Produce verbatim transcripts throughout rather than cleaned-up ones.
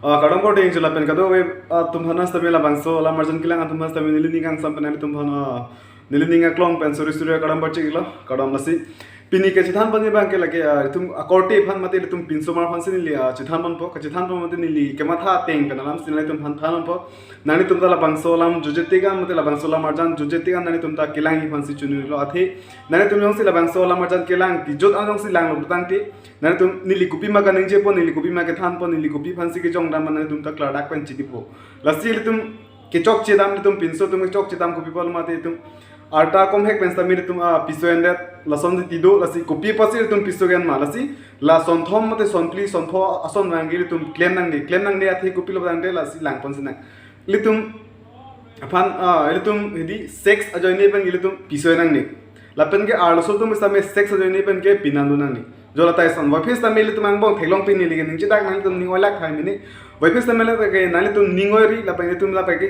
Ah, kardom korte ingjir lapen kadokave, ah, atum aphan sitame labangso alam arjan kelang atum aphan sitame neli ning kangsam pen nelitum aphan, ah, neli ning aklong pen suri suri kardom pacheklo, kardom. Lasi pini kachethan ponji abangke lake, ah, itum akorte aphan mate itum pinsomar aphan si neli, ah, chethan ponpo, kachethan pon mate neli kematha ateng pen alam si nelitum aphan than ponpo. Nanglitum ta labangso alam jutje tik an mate labangso alam arjan jutje tik an nanglitum ta kelangji aphan si chunilo, athe nanglitum jongsi labangso alam arjan kelang kejut an jongsi langlo pulotangte, nanglitum neli kopima kaningjepo, neli kopima kethanpo, neli kopi aphan si kejong dam, nanglitum ta klardak pen chinipo. Lasi ilitum kechokche dam, ilitum pinso atum kechokche dam kopi apot mate itum arta komhek pen sitame ilitum, ah, piso endet lason si tido, lasi kopi apotsi ilitum piso ke-en ma, lasi la sonthom mate sonphli sonpho ason abangke ilitum klem nangne, klem nangne athe kopilo pulotangte lasi lang pon sinang. Ilitum aphan, ah, ilitum hidi sex ajoine pen ilitum piso en nangne. Lapen ke arloso atum sitame sex ajoine pen ke pinandu nangne. Jo la ta ison, voiphit sitame ilitum angbong theklong pini lagi ningjedak nang, ilitum ning oilak thai mene. Voiphit sitame lake nanglitum ning oiri lapen ilitum lapen ke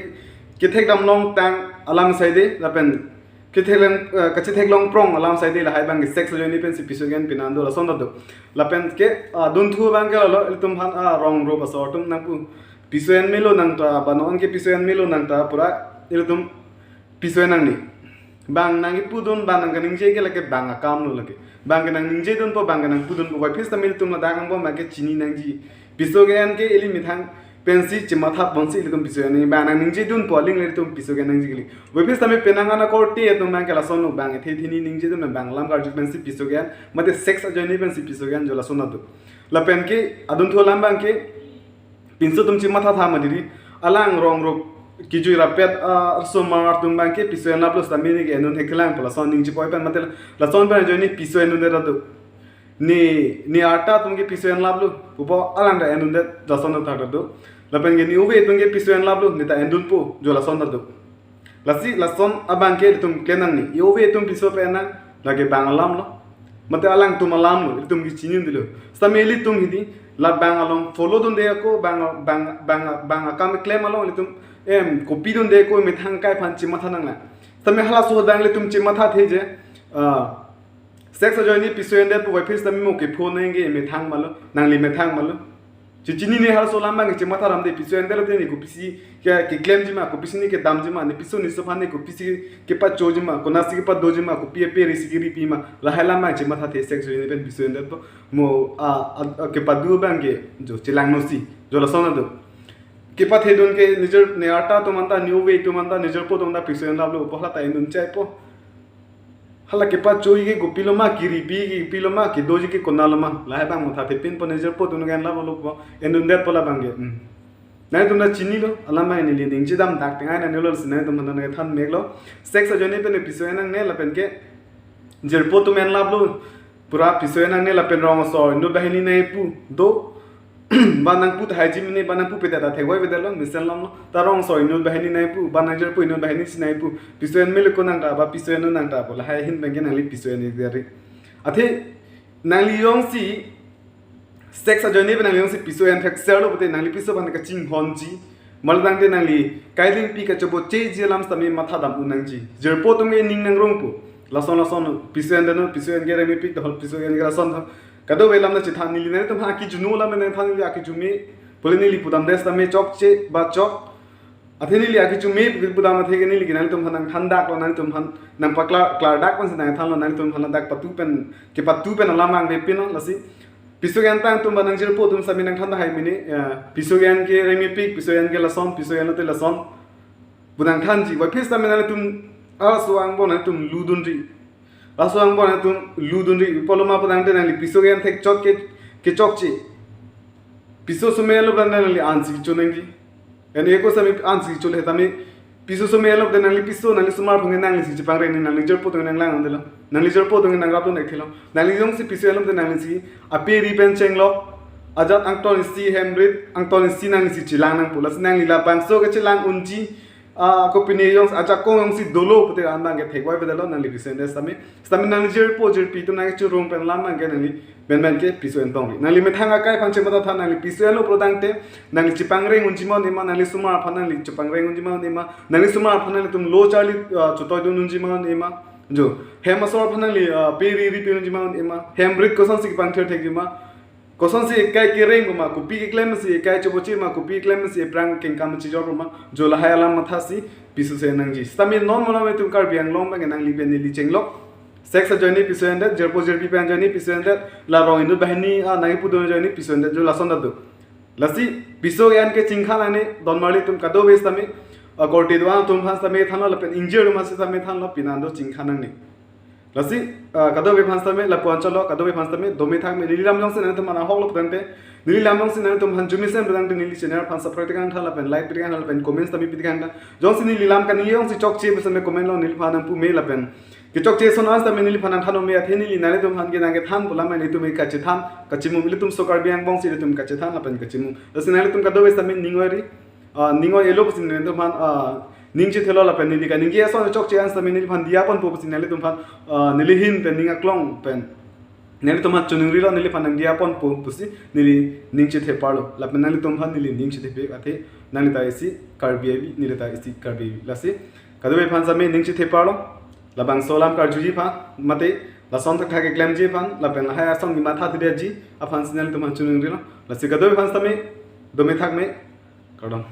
kethek dam longtang alam saide lapen kethek lang, eh, kachetheklong prong alam saide lahai abangke sex ajoine pen si piso ke-en pinandu lason ta do. Lapen ke, ah, adunthu abangke lalo ilitum aphan, ah, rong ro asor atum nangpu piso en melo nang ta, ba non ke piso en melo nang ta pura ilitum piso en nangne. Bang nang kepudun, bang nang kaningje ke lake bang akam lo lake. Bang ke nangningjedunpo, bang ke nangpudunpo, voiphit sitame ilitum ladak angbong abangke chini nangji. Piso ke-en ke ili methang pensi chematha ponsi ilitum piso en nangji. Bang nangningjedunpo aling le ilitum piso ke-en nangji kali. Voiphit sitame penang an akorte atum abangke lasonlo, bang ethe thini ningjedun, bang alam karju pensi piso ke-en mate sex ajoine pensi piso ke-en, jo lason ta do. Lapen ke adunthu alam abangke pinso atum chematha tha ma diri, alang rong ro kejui rapet, ah, osomar atum abangke piso en laplo sitame ne ke endun thekthelang pu lason ningje poi pen mate lason pen ajoine piso endunde ta do. Ne, ne arta atum ke piso en laplo pupo, alang ta endunde lason ta do. Lapen ke ne ove atum ke piso en laplo, ne ta endunpo, jo lason ta do. Lasi lason abangke ilitum klem nangne. E ove atum piso pe-en nang, lake bang alam lo. Mate alangtum alam lo, ilitum ke chini dunde lo. Sitame ilitum hidi labang along follow dunde ako, bang, bang, bang, bang akam klem along ilitum, em, kopi dunde ako methang akai aphan chematha nanglang. Sitame halaso adang ilitum chematha theje, ah, sex ajoine piso endet pu voiphit sitame mo kepho nangke methang ma lo, nangli methang ma lo. Chechinine halaso alam abangke chematha ramde, piso endetlo te ne kopisi ke, keklemji ma, kopisi ne kedamji ma, ne piso ne so aphan ne kopisi kepachojima, konatsi kepadoji ma, kopi aperi si keripi ma, lahai alam abang chematha the sex ajoine pen piso endetpo, mo, a, a, a, kepadu abangke jo chelangnosi, jo lason ta do. Kepathedun ke nijor ne arta atum anta, ne ove atum anta, ne jirpo atum anta piso en laplo pupo, hala ta endun chaipo. Hala kepachoi ke kopilo ma, keripi ke kopilo ma, kedoji ke konatlo ma, lahai abang matha thepinpo, ne jirpo atum ke en laplo pupo, endundetpo labangke. Hmm. Nangtum ta chinilo, alam abang neli ningje dam dak tengai nangnelo, si nangtum aphan nangthan meklo. Sex ajoine pen piso en nangne lapen ke jirpo atum en laplo, pura piso en nangne lapen rong asor inut banghini nangpu do. Ba nangpu tahai ji mene, ba nangpupe ta thekvoi avedetlo, mesen longlo. Ta rong asor inut banghini nangpu, ba nangjirpo inut banghini si nangpu. Piso en melo ko nang ta, ba piso en nang ta pu, lahai ahin abangke nangli piso en-ik deri. Athe nangli jongsi sex ajoine pen nangli jongsi piso en thekserlo pute nangli piso aphan kachinghonji. Malodang te nangli kailingpi kachobocheji alam sitame matha dam un nangji. Jirpo atum ke ning nangrungpo. Lason lason piso endet non, piso en ke rengmepik, dahol piso en ke lason tha. Kadokave alam nangchethan, neli nangtum aphan akejunu alam nangthan, neli akejumi. Pule neli pudamde sitame chokche ba chok. Athe neli akejumi pudam athe ke neli ke nangtum aphan nangthandaklo, nangtum aphan nangpaklar, klardak pensi nangthanlo, nangtum aphan dak patu pen, kepatu pen alam abang vepinlo, lasi piso ke-en tang atum ba nangjirpo atum sitame nangthan tahai mene, eh, piso ke-en ke rengmepik, piso ke-en ke lason, piso ke-en lote lason pu nangthanji. Voiphit sitame nangtum halaso angbong nangtum ludunri. Laso angbong nangtum ludunri. Pulo ma pudang te nangli piso ke-en thekchot ke, kechokche. Piso sumelo pudang nangli ansi kecho nangji. En eko sitame ansi chole tame piso sumelo pudang nangli piso, nangli somar aphong ke nangli si chepangreng, nangli jirpo atum nanglang-un-edetlo. Nangli jirpo atum nangrapdun-ek thelo. Nangli jongsi piso enlo pudang nangli si aperi pen chenglok. Ajat angton isi hem rit, angton isi nangli si chelang nangpo. Lasi nangli labangso kechelang unji, ah, kopine jongsi ajakong jongsi dolo pute an abang ke thekvoi avedetlo, nangli piso endet sitame. Sitame nangli jirpo jirpi atum nangchurung pen alam abang ke nangli ben ben ke piso en tongri. Nangli methang akai aphan chematha tha, nangli piso enlo pudang te nangli chepangreng unji ma un-e ma, nangli somar aphan nangli chepangreng unji ma un-e ma, nangli somar aphan nangtum lo charli, ah, chotoidun unji ma un-e ma. Jo, hem asor aphan nangli, ah, peri ripi unji ma un-e ma, hem rit kosonsi kepangthir thekji ma. Kosonsi ekai kereng ma, kopi keklem si ekai chobochi ma, kopi keklem si ephrang kengkam chijor ma, jo lahai alam mathasi piso se nangji. Sitame non malom itum Karbi Anglong abang nangli pen neli chenglok. Sex ajoine piso endet, jirpo jirpi pen ajoine piso endet, la rong inut banghini, ah, nangkipu do ajoine piso endet, jo lason ta do. Lasi piso ke-an ke chingkha nangne, don marli atum kadokave sitame, ah, korte do-an atum aphan sitame thanlo lapen ingjir atum aphan sitame thanlo, pini an do chingkha nangne. Lasi, ah, kadokave aphan sitame lapu-an chotlo, kadokave aphan sitame dome thakme, neli lam jongsi nanglitum aphan ahok lo putangte, neli lam jongsi nanglitum aphan arjumesen putangte, neli channel aphan subscribe tekang tha lapen like tekang tha lapen comment sitame pi tekang tha. Jongsi neli lam kaningje jongsi chokche pu sitame comment along neliphan nangpu me lapen kechokche ason an sitame neliphan nangthan-o me, athe neli nanglitum aphan ke nangkethan pu lam nelitum ke kachethan, kachimum, ilitum so Karbi angbong si ilitum kachethan lapen kachimum. Lasi nanglitum kadokave sitame ning oi ri, ah, ning oi-elo pusi nelitum aphan, ah, ning chethelo lapen neli kaningje ason chokche an sitame neliphan diya ponpo pusi nelitum aphan, ah, neli ahin pen ning aklong pen nelitum aphan chiningrilo, neliphan nangdiya ponpo pusi neli ning chethe parlo. Lapen nanglitum aphan neli ning chethepi athe nangli ta isi Karbi avi, neli ta isi Karbi avi. Lasi kadokave aphan sitame ning chethe parlo. Labangso alam karjuji aphan, mate lason thakthak keklemji aphan, lapen lahai asong ni matha thidetji aphan si nanglitum aphan chiningrilo. Lasi kadokave aphan sitame dome thakme, kardom.